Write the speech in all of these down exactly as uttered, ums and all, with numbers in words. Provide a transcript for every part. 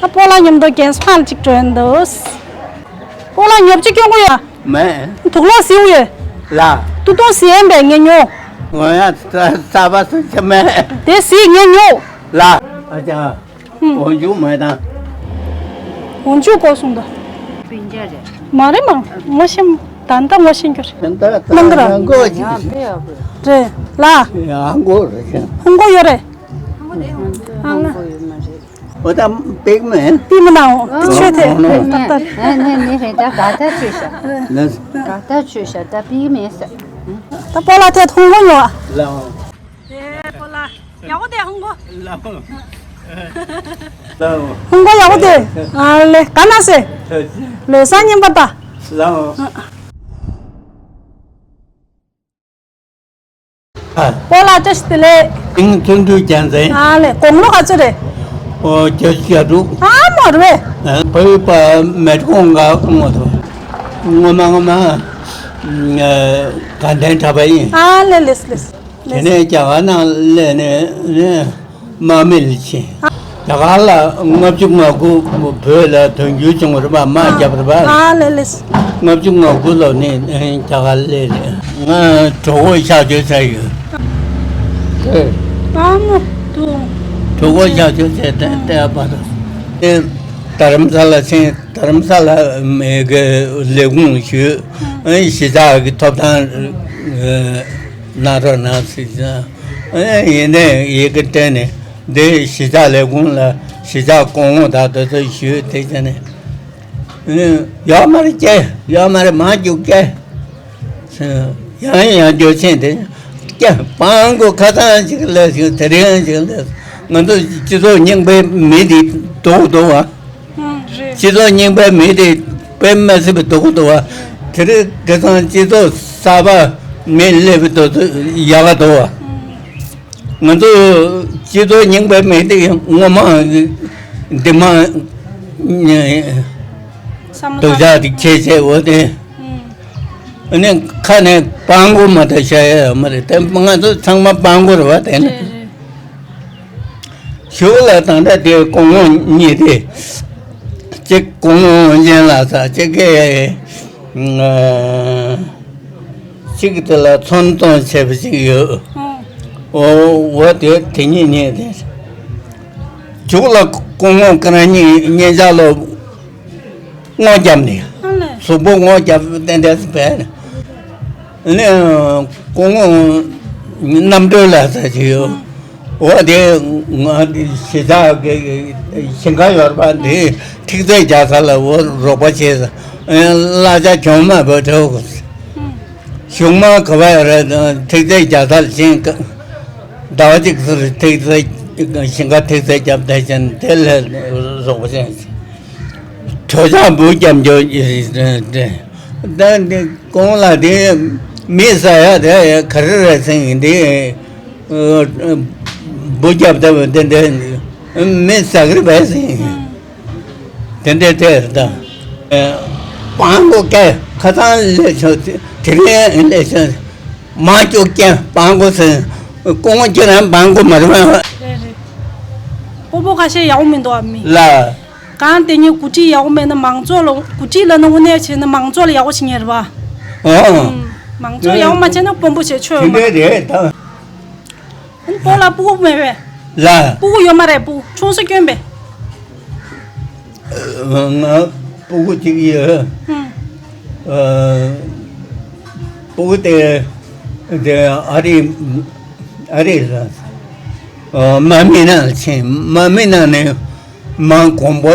ད་སྤོ་ལགས་མཉམ་དུ་རྒན་སྤང་ཅིག་འགྲོ་ཡིན་འདུག་སྤོ་ལགས་ཉོབ་ཅིག་སྐྱོན་གོ་ཡ། མེད། དུག་ལོག་ཟིའུ་ཡོད། ལ། ཏུ་ཏུང་ཟི་ཡན་པས་ངས་ཉོ། ང་ཡ་ས་ས་བ་སུ་ཆ་མེད། དེ་ཟི་ངས་ཉོ། ལ། ཨ་ཅག་ཧུམ། འོན་ཇུ་མེད་དང་། འོན་ཇུ་གོ་སོང་ད། སྤུན་ཀྱག་རེད། མ་རེད་མ། ངོ་ཤེས། ད་ལྟ་ངོ་ཤེས་རྒྱུ་རེད། ད་ལྟ་ནང་གི་ར། ཡང་གོ་ཅིག་རེད་ལ། ཡང་གོ་རེད། ཧུང་གོ་ཡོད་རེད། ཨ་ལ། འོ་ད་པིག་མེན། པི་མི་ནའོ། ཆོས་ཐེ། ཨོ་ནོ། ད་ལྟ། ཨ་ནི་ནི་རེད། ད་ག་ད་ཆོས་ཤ། ལ། ག་ད་ཆོས་ཤ། ད་པིག་མེན་ས། ད་པོ་ལ་ཐེ་ཐུང་གོ་ཉོ་ཨ། ལའོ། དེ་པོ་ལ་ཡག་པོ་དེ་ཧུང་གོ། ལའོ། ལའོ། ཧུང་གོ་ཡག་པོ་དེ། ཨ་ལེ་ག་ན་སེ། ལོས་ས་ཉན་པ་ད། ལའོ། ཨ། པོ་ལ་བཀྲ་ཤིས་བདེ་ལེགས། ཨིང་བརྩོན་འགྲུས་རྒྱལ་མཚན། ཨ་ལེ་དགུང་ལོ་ག་ཚོད་རེད། ཨོ་བརྒྱད་ཅུ་གྱ་དྲུག་ཨ་མོ་རེད། ཨ་བོད་པ་མེད་ཁོང་ག་ངོ་ཐོ། ངོ་མ་ངོ་མ། ཨ་དགའ་ལྡན་གྲྭ་པ་ཡིན། ཨ་ལེ་ལེས་ལེས། དེ་ནས་རྒྱ་གར་ནང་སླེབས་ནས་ནས། དམག་མི་ལ་ཕྱིན། རྒྱ་གར་ལ་ལྔ་བཅུ་ང་དགུ་བོད་ལ་དོན་འཁྱོལ་བྱུང་བ་རེད་པ། དམག་བརྒྱབ་རེད་པ། ཨ་ལེ་ལེ། ལྔ་བཅུ་ང་དགུ་ལོ་ནས་རྒྱ་གར་སླེབས་རེད། ང་གྲོད་ཁོག་གཤགས་བཅོས་བྱས་ཡོད། ཨ་མོ་དུ། གྲོད་ཁོག་གཤགས་བཅོས་བྱས་ཏེ་ལྟ་བ་དང་། རྡ་རམ་ས་ལ་ཕྱིན། རྡ་རམ་ས་ལ་མེ་གི་ལས་ཁུངས་ཞུས། གཞིས་ཆགས་ཀྱི་ཐོབ་ཐང་གནང་རོགས་གནང་ཟེར། ཡིན་ནའི་ཡི་གེ་སྤྲད་ནས། འདི་གཞིས་ཆགས་ལས་ཁུངས་ལ་གཞིས་ཆགས་སྐུ་ངོ་དང་དེ་ཚོ་ཞུས། དེ་བྱས་ནས་ཡོད་མ་རེད་སྐྱེ། ཡོད་མ་རེད། མ་འཇུག་སྐྱེ། ཡང་ཡང་འཇོག་ཆེན་དེ་སྐྱེ། སྤང་གོ་ཁ་ཚང་ཅིག་ལས་ཞིག་དེ་རིང་ཅིག་ལས། ང་ཚོ་སྤྱི་ཚོགས་རྙིང་པའི་མི་དེ་དོག་དོག་བ། སྤྱི་ཚོགས་རྙིང་པའི་མི་དེ་དཔེ་མ་སྲིད་པའི་དོག་དོག་བ། དེ་རིང་ཁ་ཚང་སྤྱི་ཚོགས་གསར་པ་མི་སླེབས་པའི་དོག་དོག་ཡག་ག་དོག་བ། ང་ཚོ་སྤྱི་ཚོགས་རྙིང་པའི་མི་དེ་ངོ་མ་འདི་མ་སྡུག་ཅག་དེ་ཁྱེད་ཆེ་འོ་དེ། ཨ་ནི་ཁ་ནས་སྤང་གོ་མ་ཐག་བཤད་ཡ་ཡོད་མ་རེད་དེ། ང་ཚོ་ཚང་མ་སྤང་གོ་རེད་བ་དེ་ནི། གཞུག་ལ་ད་ལྟ་དེ་སྐུ་ངོ་གཉིས་དེ། གཅིག་སྐུ་ངོ་དབང་ཆེན་ལགས་ས་གཅིག་གིས། གཅིག་དེ་ལ་ཚོན་གཏོང་བྱས་པ་ཅིག་ཡོད། ཨོ་འོ་དེ་དེ་གཉིས་གཉིས་དེ། གཞུག་ལ་སྐུ་ངོ་ཀ་ར་གཉིས་གཉིས་ཆ་ལོ་སྔོ་བརྒྱབ་ནས། གཟུགས་པོ་སྔོ་བརྒྱབ་ཏན་ཏན་བས་ནས། སྐུ་ངོ་རྣམ་གྲོལ་ལགས་ས་ཅིག་ཡོད། འོ་དེ་ང་གཞིས་ཆགས་ཀྱི་ཞིང་ཁ་ཡོད་པ་འདི་ཐིག་ཚད་རྒྱག་ས་ལ་འོ་རོགས་པ་བྱས། གླ་ཆ་གྱོང་མ་བོད་ཁྲལ་གཞུང་མ་ག་བ་ཡོད་རེད། ཐིག་ཚད་རྒྱག་ས་ལ་ཕྱིན། ཟླ་བ་གཅིག་ཙམ་ཐིག་ཚད་ཞིང་ཁ་ཐིག་ཚད་བརྒྱབ་བསྡད་ཅན་དེ་ལས་རོགས་པ་བྱས། དྲོ་ཆག་འབུ་རྒྱབ་འཇོག་ད་འདི་གོང་ལ་དེ་མི་ཟ་ཡ་དེ་ག་རེ་རེད་ཟེར་འདི། འབུ་རྒྱབ་ལྟ་བུ་དེ་འདྲ་མི་ཟ་གི་རེད་པས་ཟེར། དེ་འདྲ་དེ་རེད་ད། སྤང་གོ་སྐད་ཁ་ཚང་ལས་ཆོག་དེ་རིང་ལས་ཆོག་མ་ཅོག་ཀྱང་སྤང་གོ་ཟེར། སྐུ་ངོ་ཁྱེད་རང་སྤང་གོ་མ་རེད་པ། རེད་རེད། སྤོ་བོ་ཁ་ཤས་ཡག་པོ་མི་འདུག་ཨ་མི། ལ། གང་དེ་ཉིད་འགོ་ཁྲིད་ཡག་པོ་མེད་ན་མང་ཚོགས་ལ་འགོ་ཁྲིད་ལ་ནི་དངོས་གནས་བྱས་ན་མང་ཚོགས་ལ་ཡག་པོ་ཞིག་ཉེར་བ། ཨོ། ཨུམ། མང་ཚོགས་ཡག་པོ་མ་བྱས་ན་དཔོན་པོ་བྱས་ཆོག་ཡོད་མ་རེད། དེ་འདྲ་རེད་ད། ཨ་ནི་སྤོ་ལ་སྤུ་གུ་མེད་པས། ལ། སྤུ་གུ་ཡོད་མ་རེད། སྤུ་གུ་ཆུང་ས་སྐྱོན་པས། ང་སྤུ་གུ་གཅིག་ཡོད། ཨུམ། ཨ། སྤུ་གུ་དེ་དེ་ཨ་རི་ཨ་རི་ལ། ཨ། དམག་མི་ནང་ཕྱིན། དམག་མི་ནང་ནས་མ་དགོངས་པ།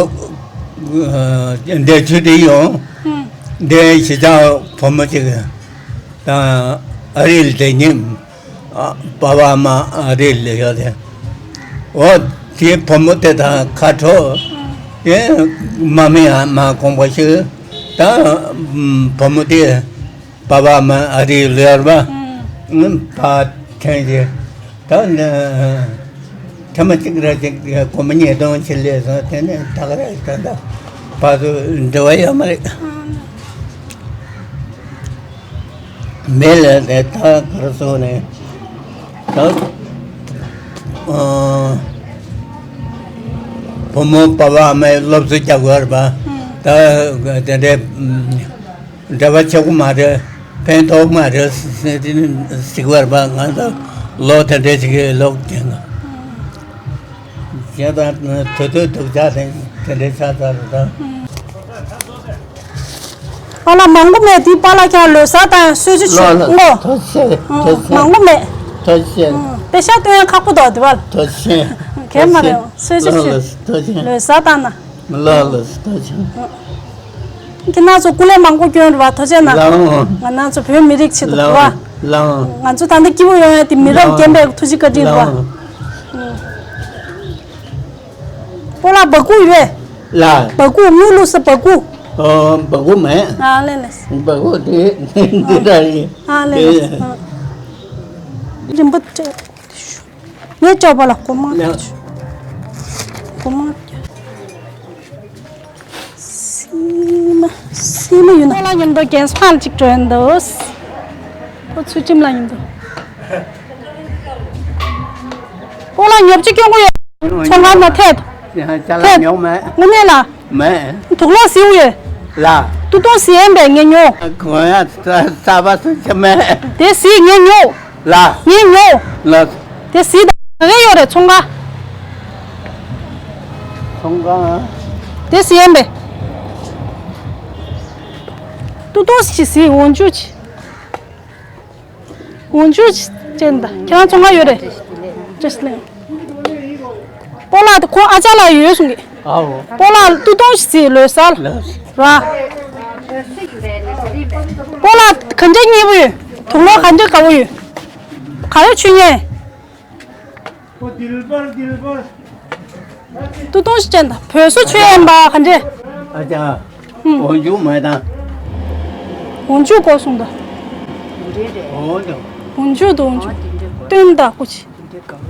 ཨ། འདས་ཚུལ་དེ་ཡོང་། ཨུམ། འདས་གཞིས་ཆགས་བུ་མོ་གཅིག་དང་ཨ་རི་ལ་བསྡད་མཁན། ཨ། པ་ཕ་མ་ཨ་རི་ལ་ཡོད་དེ། འོ་དེའི་བུ་མོ་དེ་དང་ཁ་དྲོ། དེ་དམག་མི་ཡང་མ་དགོངས་པ་ཞིག་ད་བུ་མོ་དེ་པ་ཕ་མ་ཨ་རི་ལ་ཡོད་པ། ཕ་ཐེངས་ཀྱི་ད་ནི་ཐེངས་མ་གཅིག་ར་གཅིག་སྒོར་མོ་ཉིས་སྟོང་ཅིག་སླེབས་སོང་། དེ་ནས་ད་ག་རེ་ད་ད་ཕར་ཚུར་འབྲེལ་བ་ཡོད་མ་རེད། མེད་ལ་དེ་ད་གར་སོང་ནས་ད། ཨ། བུ་མོ་པ་ཕ་ཨ་མས་སློབ་གསོ་རྒྱག་དགོས་རེད་པ། ད་དེ་འདྲའི་འབྲེལ་བ་ཆགས་ཀྱི་མ་རེད། ཕན་ཐོགས་མ་རེད་ཟེར་གྱི་རེད་པ། ང་ཚོ་ལོ་དེ་འདྲའི་ཞིག་གི་ལོག་གྱིན་ན། བྱས་ཙང་དུས་ཚོད་སྡུག་ཅག་དེ་དེ་འདྲའི་ཆགས་ཚར་རེད་ད། པཱ་ལགས་མང་པོ་མེད་དེ། པཱ་ལགས་ཀྱང་ལོ་གསར་དང་གསོལ་ཇ་མཆོད་ལགས་ལགས། ངོ་། ཐུགས་རྗེ་ཆེ། ཨང་། ཐུགས་རྗེ་ཆེ། མང་པོ་མེད། ཐུགས་རྗེ་ཆེ། ཨང་། པེ་ཤག་སྟོན་ཡ་ཁག་པོ་འདུག་དེ་བ། ཐུགས་རྗེ་ཆེ། གལ་མ་རེད། ཐུགས་རྗེ་ཆེ། གསོལ་ཇ་མཆོད། ལགས་ལགས། ཐུགས་རྗེ་ཆེ། ལོ་གསར་དང་ན། ལགས་ལགས། ཐུགས་རྗེ་ཆེ། ཁྱེད་རང་ཚོ་སྐུ་ལས་མང་པོ་བསྐྱོན་རེད་བ། ཐུགས་རྗེ་གནང་། ལགས། ང་རང་ཚོ་བོད་མི་རིགས་ཆེད་དུ་ལགས་བ། ལགས། ང་ཚོ་ད་ལྟ་སྐྱིད་པོ་ཡོང་ཡ་དེ་མི་རབས་ལགས། རྒན་པའི་ཐུགས་རྗེ་བཀའ་དྲིན་རེད་བ། ལགས། ཨང་། པོ་ལགས་སྦ་ཁུག་ཡོད་པས། ལགས། སྦ་ཁུག་དངུལ་བླུགས་ས་སྦ་ཁུག་ཨོ། སྦ་ཁུག་མེད། ཨ་ལེ་ལེ། སྦ་ཁུག་དེ་འདི་འདྲ་ཡིན། ཨ་ལེ་ལེ། དེ། ཨ། རིན་པོ་ཆེ། ངས་ཅོག་པ་ལ་སྒོར་མོ། ལགས། སྒོར་མོ། སིལ་མ། སིལ་མ་ཡོད་ན། པོ་ལགས་མཉམ་དུ་རྒན་སྤང་གཅིག་འགྲོ་ཡིན་འདུག་ཁོ་ཚུལ་ཁྲིམས་ལ་མཉམ་དུ། པོ་ལགས་ཉོ་ཆ་སྐྱོན་གོ་ཡོད། ཚོང་ཁང་ནང་ཐད། ཅ་ལག་ཐད། ཉོ་མེད། དངོས་གནས་ལ། མེད། དུག་ལོག་ཟིའུ་ཡོད། ལ། ཏུ་ཏུང་ཟི་ཡན་པས་ངས་ཉོ། གོ་ཡ་ས་ས་བ་སུ་ཆ་མེད། དེ་ཟི་ངས་ཉོ། ལ། ངས་ཉོ། ལ། དེ་ཟི་ད་ག་གེ་ཡོད་རེད་ཚོང་ཁང་། ཚོང་ཁང་། དེ་ཟི་ཡན་པས། ཏུ་ཏུང་ཟི་ཟི་འོན་ཆུ་ཆི། འོན་ཆུ་ཅན་ད་ཁྱེད་རང་ཚོང་ཁང་ཡོད་རེད། ཅེས་ལེ། པོ་ལགས་དེ་ཁོང་ཨ་ཅག་ལགས་ཡོད་གསུང་གི། ཨའོ། པོ་ལགས་ཏུ་ཏུང་ཟི་ལོས་སལ། ལོས། ར། པོ་ལགས་ག་འདྲ་མཉེས་པོ་ཡོད། དུག་ལོག་ག་འདྲ་དགའ་པོ་ཡོད། ག་རེ་མཆོད་མཁན། ཏུ་ཏུང་ཞིག་ཅན་དང་བོད་སོ་ཆོས་ཡན་པ་ག་འདྲས། ཨ་ཅག་ཧུམ། འོན་ཆུ་མ་དང་། འོན་ཆུ་གོ་སོང་ད། འོན་ཆུ་དང་འོན་ཆུ། སྟོན་ད་ཀུ་ཆི།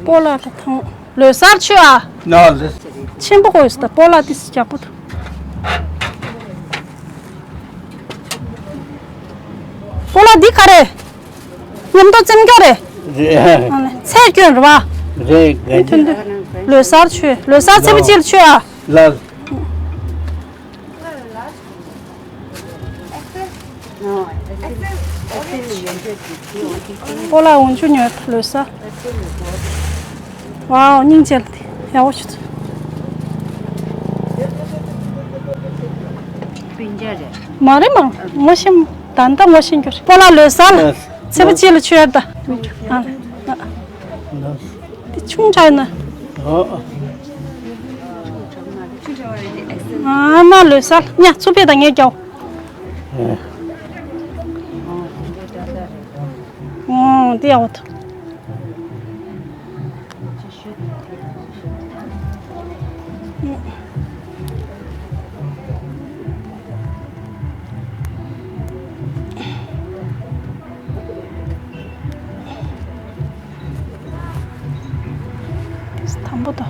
པོ་ལགས་ད་ཐང་ལོས་སལ་ཆོས་ཨ། ནོ་ལོས། ཆེན་པོ་གོ་ཡོད་ད་པོ་ལགས་ཏི་སི་རྒྱག་པོ་ད། པོ་ལགས་འདི་ག་རེ། མཉམ་དུ་བཙེམ་རྒྱུ་རེད། རེད། ཨ་ནི་ཚད་སྐྱོན་རེད་བ། རེད་ག་ཐོན་ཏེ། ལོས་སལ་ཆོས་ལོས་སལ་ཚེས་པ་གཅིག་ལ་ཆོས་ཨ། ལ། པོ་ལགས་འོན་ཆུ་ཉོས་ལོས་སལ། ཝའོ་སྙིང་རྗེ་ལ་དེ་ཡག་པོ་ཞིག་ཚུད། སྤུན་ཀྱག་རེད། མ་རེད་མ། ངོ་ཤེས། ད་ལྟ་ངོ་ཤེས་རྒྱུ་རེད། པོ་ལགས་ལོས་སལ། ཚེས་པ་གཅིག་ལ་ཆོས་ཡར་ད། ཨ། དེ་ཆུང་དྲགས་ན། ཨ་མ་ལོས་སལ། ཉ་ཚུ་པེ་ད་ངས་རྒྱའོ། ཨོ་དེ་ཡག་པོ་འདུག་དང་པོ་དང་།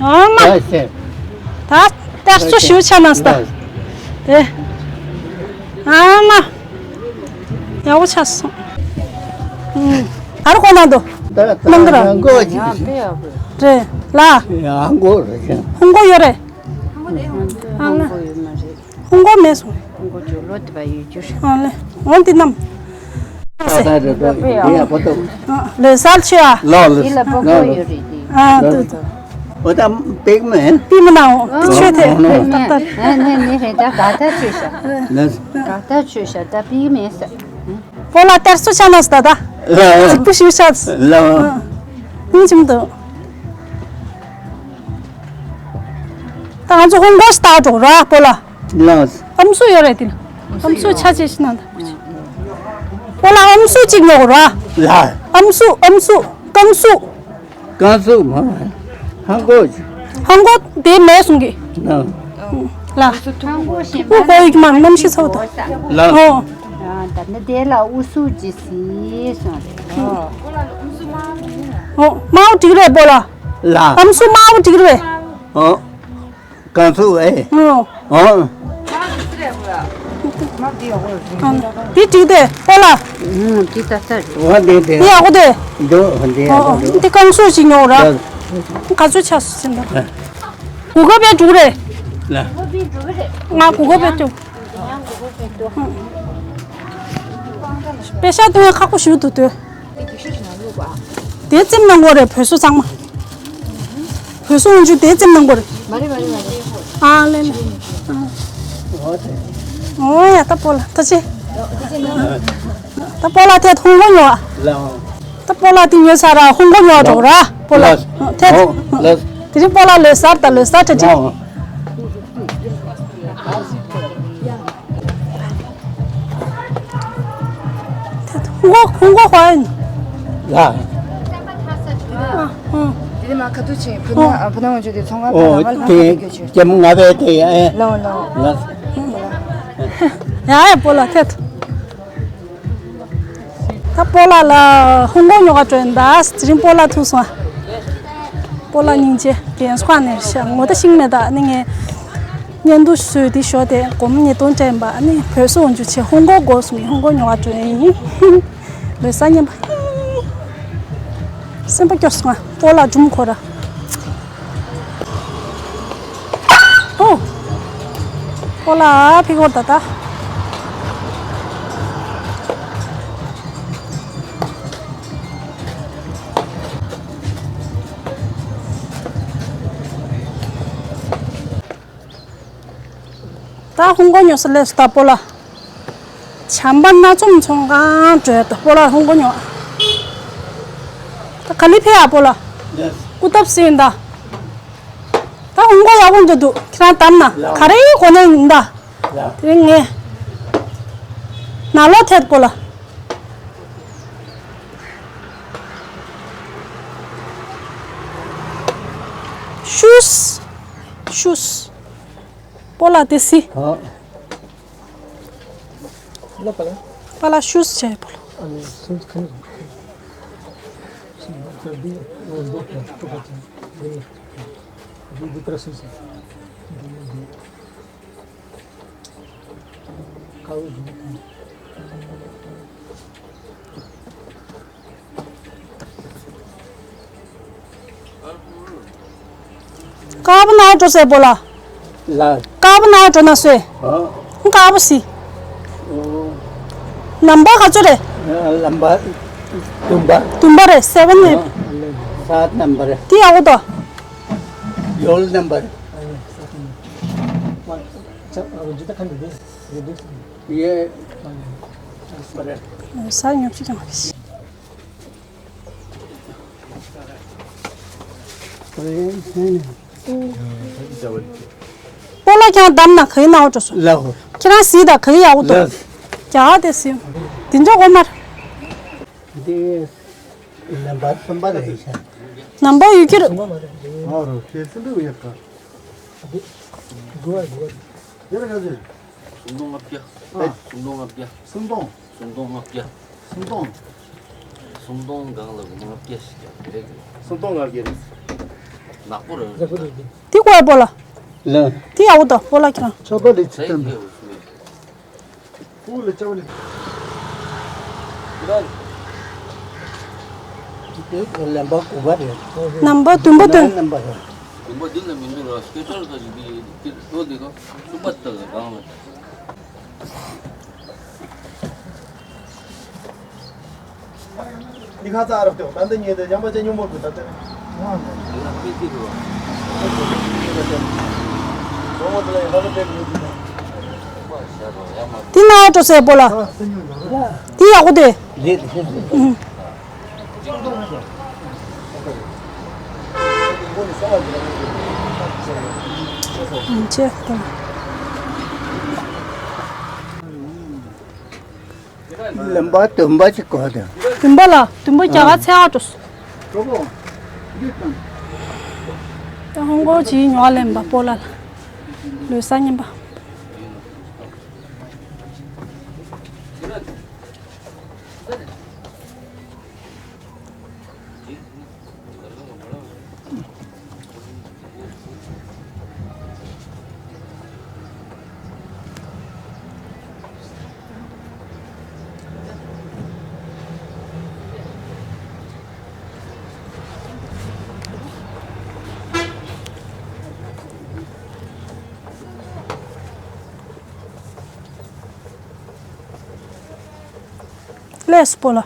ཨ་མ། ད་ཤེས། ད་ལྟར་ཚོ་ཞུ་ཆ་ན་སྟ། དེ། ཨ་མ། ཡག་པོ་ཆགས་སོང་། ཨུམ། ཨ་རོ་ཁོ་ན་འདུག་ད་ད་ནང་གི་ར། ཡང་གོ་ཅི། རེད་ལ། ཡང་གོ་རེད་ཤག་ཧོང་གོ་ཡོད་རེད། ཨ་ལ། ཧོང་གོ་མེད་སོང་། ཧོང་གོ་ཇོ་ལོ་དེ་བ་ཡོད་རྒྱུ་རེད། ཨ་ལེ། འོན་ཏེ་ནམ། ད་ད་རེད་དོ་ཡིན་ཡ་པོ་ཏོ། ལོས་སལ་ཆོས་ཨ། ལོ་ལོ། ཡིད་ལ་པོ་ལོ་ལོ། ཡོད་རེད་དེ། ཨ་ཏུ་ཏུ། འོ་ད་པིག་མེ། པིག་མེ་ནའོ། ཆོས་ཐེ། ཏག་ཏག་ཨ་ནི་ནི་རེད་ད་ག་ད་ཆོས་ཤ། ལ། ག་ད་ཆོས་ཤ་ད་པིག་མེ་ས། པོ་ལ་ཏེར་སུ་ཆ་ན་སྟ་ད། ལ། ཅིག་པུ་ཤུ་ཤ། ལ། ནི་ཅིམ་དུ། ད་ང་ཚོ་ཧོང་གོ་སྟ་འགྲོ་ར་པོ་ལ། ལ། ཨམ་སུ་ཡོད་རེད་དེ་ལ། ཨམ་སུ་ཆ་ཅེས་ཤི་ན་ད། པོ་ལ་ཨམ་སུ་ཅིག་ཉོ་ར། ལ། ཨམ་སུ་ཨམ་སུ་ཀང་སུ། ཀང་སུ་མ། ཧང་གོ། ཧང་གོ་དེ་མེད་གསུང་གི། ལ། ལ། ཧང་གོ་ཞེས་པོ་གོ་ཡིག་མ་གནམ་གཤིས་ཚོགས་དང་། ལ། ཨོ། ད་ནི་དེ་ལ་ཨུ་སུ་ཅི་སི་སོང་རེད། ཨོ། མའོ་འགྲིག་རེད་པོ་ལ། ལ། ཨམ་སུ་མའོ་འགྲིག་རེད། ཨོ། ཀང་སུ་ཨེ། ཨོ། ཨོ། འདི་བྲིས་ཏེ་པོ་ལ། འདི་ད་ལྟ། འོ་འདི་འདི། འདི་ཡག་པོ་དེ། འདི་འོ་འདི་ཡག་པོ་འདུག་འདི་རྐང་སོ་ཞིག་ཉོ་ར། ག་ཚོད་ཆགས་སོང་ཟིན་ད། གུ་ག་པའི་འགྲོ་རེད། ལ། ང་གུ་ག་པའི་འགྲོ། པེ་ཤག་སྟོན་ཁག་པོ་ཞུ་འདུག་དོ། དེ་རྩེམ་གནང་དགོས་རེད་བོད་སོ་ཚང་མ། བོད་སོ་འོན་ཆུ་དེ་རྩེམ་གནང་དགོས་རེད། མ་རེད་མ་རེད་མ་རེད། ཨ་ལེ་ལེ། ཨོ་ཡ་ད་པོ་ལ་ད་ཅི། ད་པོ་ལ་ཐད་ཧོང་གོ་ཉོ་བ། ད་པོ་ལ་དེ་ཉོ་ས་ར་ཧོང་གོ་ཉོ་བ་འགྲོ་ར་པོ་ལ། ཐད། དེ་རིང་པོ་ལ་ལོས་སར་ད་ལོས་སར་ཁྲ་ཁྲི། ཧོང་གོ་ཧོང་གོ་ཧོན། ལ། དེ་ནི་མ་ཁ་ཐུག་ཆེ་བུ་ན་བུ་ན་ང་ཚོ་དེ་ཚོང་ཁང་ཨོ་དང་མ་ལ་དེ་ཁ་ཐུག་གྱོད་ཆོད། ཀྱེ་མོ་ང་བས་དེ་ཨེ། ལོ་ལོ། ལ། ཡ་ཡ་པོ་ལ་ཐད། ད་པོ་ལ་ལ་ཧོང་གོ་ཉོ་ག་བྲོས་ད་དེ་རིང་པོ་ལ་ཐུག་སོང་། པོ་ལ་སྙིང་རྗེ་རྒན་སྐོག་ནས་ཤ་ངོ་ད་ཤིང་མེད་ད་ནི་ངས། བརྙན་ཐུང་བཟོས་ཏེ་ཞོགས་དེ་སྒོར་མོ་ཉིས་སྟོང་སྤྲད་པ་ནི་བོད་སོ་འོང་རྒྱུ་ཆེ་ཧོང་གོ་དགོས་སོང་ངས་ཧོང་གོ་ཉོ་བ་འགྲོ་ཡིན། ལོས་ས་ཉན་པ། སེམས་པ་སྐྱོ་སོང་ང་པོ་ལ་འཇུམ་ཁོ་ར། ཨོ། པོ་ལ་ཕི་གོར་ད་ད། ད་ཧོང་གོ་ཉོ་ས་ལས་སུ་ད་པོ་ལ། བྱམས་པ་སྣ་ཚོགས་ཚོང་ཁང་བྲོས་ད་པོ་ལ་ཧོང་གོ་ཉོ། ད་ག་ལི་ཕེ་ཡ་པོ་ལ། སྐུ་ཐབ་སེ་ཡིན་ད། ད་ཧོང་གོ་ཡག་པོ་འདུག་འདུག་ཁྱེད་རང་བདམས་ན་ག་རེ་གོ་ནས་ཡིན་ད། དེ་རིང་ངས། ན་ལོ་ཐད་པོ་ལ། ཤུས། ཤུས། པོ་ལ་དེ་སི། ཨ། ལ་པ་ལ། པ་ལ་ཤུས་བྱས་པོ་ལ། ཨ་ནི་སུན་ཁ་ནི། སུན་ཁ་འདི་འོ་འདི་ཁ་ཐུག་པ་ཅན་འདི་འདི་འདི་ཏྲ་སུན་སུན། འདི་འདི་ཁ་འུ་འདི། དཀར་པོ་ནང་འགྲོ་ཟེར་པོ་ལ། ལ། དཀར་པོ་ནང་འགྲོ་ན་སོས། ཨ། དཀར་པོ་སི། ཨོ། ནམ་བར་ག་ཚོད་རེད། ལམ་བར། བདུན་པ། བདུན་པ་རེད་སེ་ཝན་རེད། ཨ། སའད་ནམ་བར། དེ་ཡག་པོ་འདུག་ཡོལ་ནམ་བར། ཡེ། ས་ཉོ་ཅི་ཀྱང་མ་བྱེད། པོ་ལ་ཁྱེད་རང་བདམས་ན་ག་གི་ནང་འགྲོ་སོང་། ལ་ཧོ། ཁྱེད་རང་གཟིགས་དང་ག་གི་ཡག་པོ་འདུག་ལ། རྒྱ་གར་དེ་གཟིགས། དེ་འཇོག་གོ་མར། འདི་ལམ་བར་གསུམ་པ་རེད་ཤག་ནམ་བར་ཡོད་ཀྱི་རེད། ཨ་རོ་ཁྱེད་སེམས་པའི་ཡག་ག་ཡར་ག་ཚོད། སུམ་སྟོང་ལྔ་བརྒྱ། ཨ། སུམ་སྟོང་ལྔ་བརྒྱ། སུམ་སྟོང་། སུམ་སྟོང་ལྔ་བརྒྱ། སུམ་སྟོང་། སུམ་སྟོང་སྒང་ལ་ལྔ་བརྒྱ་ཞིག་ཀྱང་རེད། སུམ་སྟོང་ལྔ་བརྒྱ་རེད། ནག་པོ་རེད། དེ་ཀོ་ཡ་པོ་ལ། ལ། དེ་ཡག་པོ་འདུག་པོ་ལ་ཁྱེད་རང་། ཆོག་པ་ལས་ཅི་བསྟན་པ། ཨུ་ལ་ཅག་ལས། དེ་ལམ་བར་དགུ་པ་རེད། ནམ་བར་བདུན་པ་སྟོན། ནམ་བར་རེད། བདུན་པ་འདི་ལ་མི་འདུག་ར་སྐད་ཆ་ལ་ཁ་ཅིག་འདི་ལྟོ་འདི་ག་སུ་པ་ལྟ་ག་གང་ལ། འདི་ཁ་ཚ་རབ་ཏེ་ད་འདི་ཉེ་དེ་ཡང་པ་ཅན་ཉུང་པོ་དགོས་ད་ལྟ། འདི་ན་འགྲོ་སའི་པོ་ལ། འདི་ཡག་པོ་དེ། ཨུ། ཅེ། ལམ་བར་བདུན་པ་ཅིག་གོ་དང་། བདུན་པ་ལ་བདུན་པ་རྒྱ་གར་ཚད་ཨ་འགྲོ་སོང་། ད་ཧོང་ཀོང་ཅིག་ཉོ་བ་ལེན་པ་པོ་ལ་ལ། ལོས་ས་ཉན་པ། པས་སྤོ་ལགས།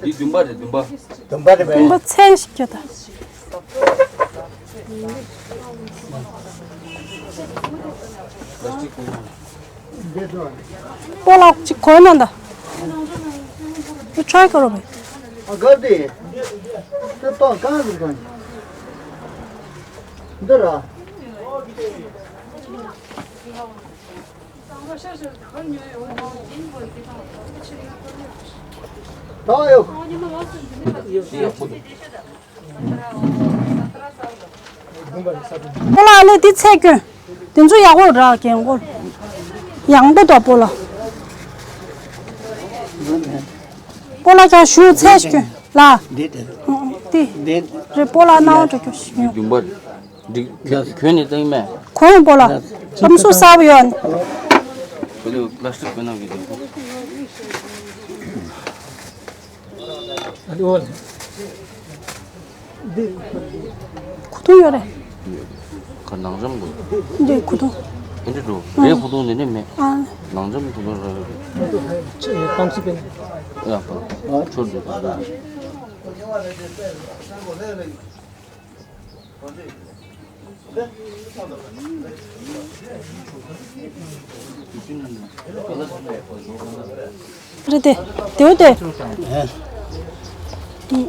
འདི་བདུན་པ་རེད། བདུན་པ། བདུན་པ་རེད་པས། བདུན་པ་ཚད་ཞིག་སྐྱོ་ད། སྤོ་ལགས་ཅིག་གོན་ན་ད། འདི་ཁྲའི་ཁ་རོ་བས། ཨ་གར་དེ། དེ་ཏོག་གང་རུ་གང་། འདི་ར། ད་ཡོ། སྤོ་ལགས་ཨ་ལེ་འདི་ཚད་སྐྱོན། དེ་ཚོ་ཡག་པོ་རག་གན་གོ། ཡང་པོ་དོ་སྤོ་ལགས། སྤོ་ལགས་ཀྱང་ཞུ་ཚད་སྐྱོན་ལ། འདི་དེ། འདི་དེ། འདི། རེ་སྤོ་ལགས་ནང་འགྲོ་སྐྱོ་ཞུ། བདུན་པ། འགྲིག་གོན་ནས་བཏང་མེད། གོན་སྤོ་ལགས། ལམ་སུ་གསར་པ་ཡོད་ནི། བུ་ལུ་པ་ལ་སི་ཊིག་གོན་ནང་གི་དེ། ཁུ་ཐུང་ཡོད་རེད། ཁ་ནང་འཇམ་དགོས། འདི་ཁུ་ཐུང་། ཨེ་འདྲ་འགྲོ་རེད། ཁུ་ཐུང་འདི་ནས་མེད། ཨ། ནང་འཇམ་ཁུ་ཐུང་ར་རེད། ཆུ་ཡོད་གཏམ་སྲིད་པས། ཡ་པ། ཆུ་འདི་པ། རེད་དེ། དེའུ་དེ། ཨུ།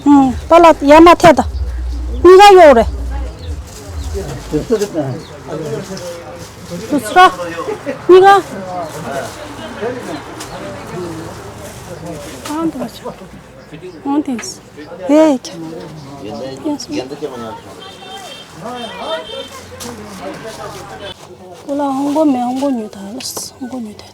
ཨུ། པ་ལགས་ཡར་མར་ཐད་ད། གཉིས་ཀ་གཡོག་རེད། དུ་སྲ། གཉིས་ཀ། ཨང་དུ་མ་ཆོག་ཨང་དེ། ཧེ། ཁྱེད། སྤོ་ལགས་ཧོང་གོ་མེད། ཧོང་གོ་ཉོས་ད། ཧོང་གོ་ཉོས་ད་ད།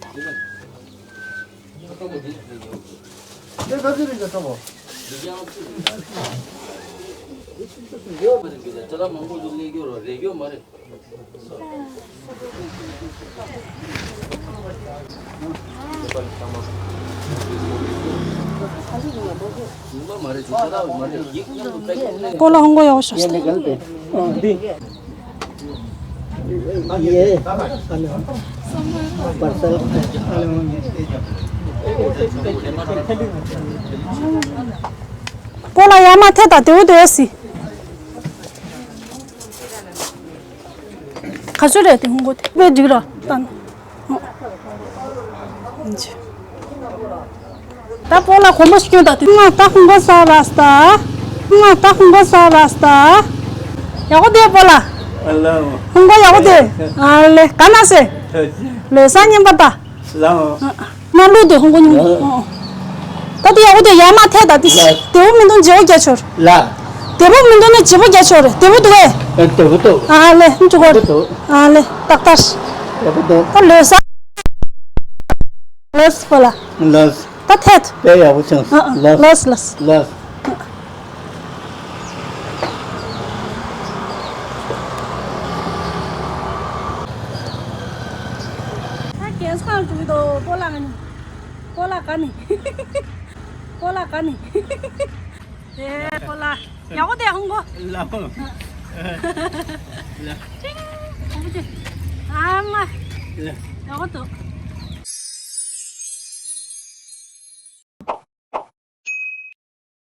སྤོ་ལགས་ཧོང་གོ་ཡག་པོ་ཤོད་ཤག་ད། སྤོ་ལགས་ཡར་མར་ཐད་ད། དེའུ་དེ་སི། ག་ཚོད་རེད་དེ་ཧོང་གོ་དེ། དཔེ་འགྲིག་ར་ད། ད་སྤོ་ལགས་གོམ་པ་ཞིག་སྐྱོན་ད་དེ། ང་ད་ཧོང་གོ་ས་ར་སྟ། ང་ད་ཧོང་གོ་ས་ར་སྟ། ཡག་པོ་དེ་སྤོ་ལགས། ཨ་ལ། ཧོང་གོ་ཡག་པོ་དེ། ཨ་ལེ་ག་ན་སེ། ཐོས་ཅི། ལོས་ས་ཉན་པ་ད། ལའོ། ཨ། ང་ལུས་དེ་ཧོང་གོ་ཉུང་། ལའོ། ཨ། ད་དེ་ཡག་པོ་དེ་ཡར་མར་ཐད་ད་དེ། ལའོ། དེ་བོ་མི་འདུག་བརྗེ་པོ་རྒྱག་ཆོག་རེད། ལའོ། དེ་བོ་མི་འདུག་ན་བརྗེ་པོ་རྒྱག་ཆོག་རེད། དེ་བོ་འདུག་གས། ཨ། དེ་བོ་འདུག་ཨ་ལེ། འགྲོ་གོ། དེ་བོ་འདུག་ཨ་ལེ། ཏག་ཏག་དེ་བོ་འདུག་ད་ལོས་ས། ལོས་པ་ལ། ལོས། ད་ཐད། དཔེ་ཡག་པོ་བྱུང་། ཨ། ཨ། ལོས། ལོས་ལོས། ལོས། ད་གེ་སར་འགྲོ་གི་འདུག་སྤོ་ལགས་ང་ནི། སྤོ་ལགས་ག་ནི། སྤོ་ལགས་ག་ནི། དེ་སྤོ་ལགས་ཡག་པོ་དེ་ཧོང་གོ། ལའོ། ལའོ། ཅིང་། ཧོང་གོ་དེ། ཨ་མ། ལའོ། ཡག་པོ་འདུག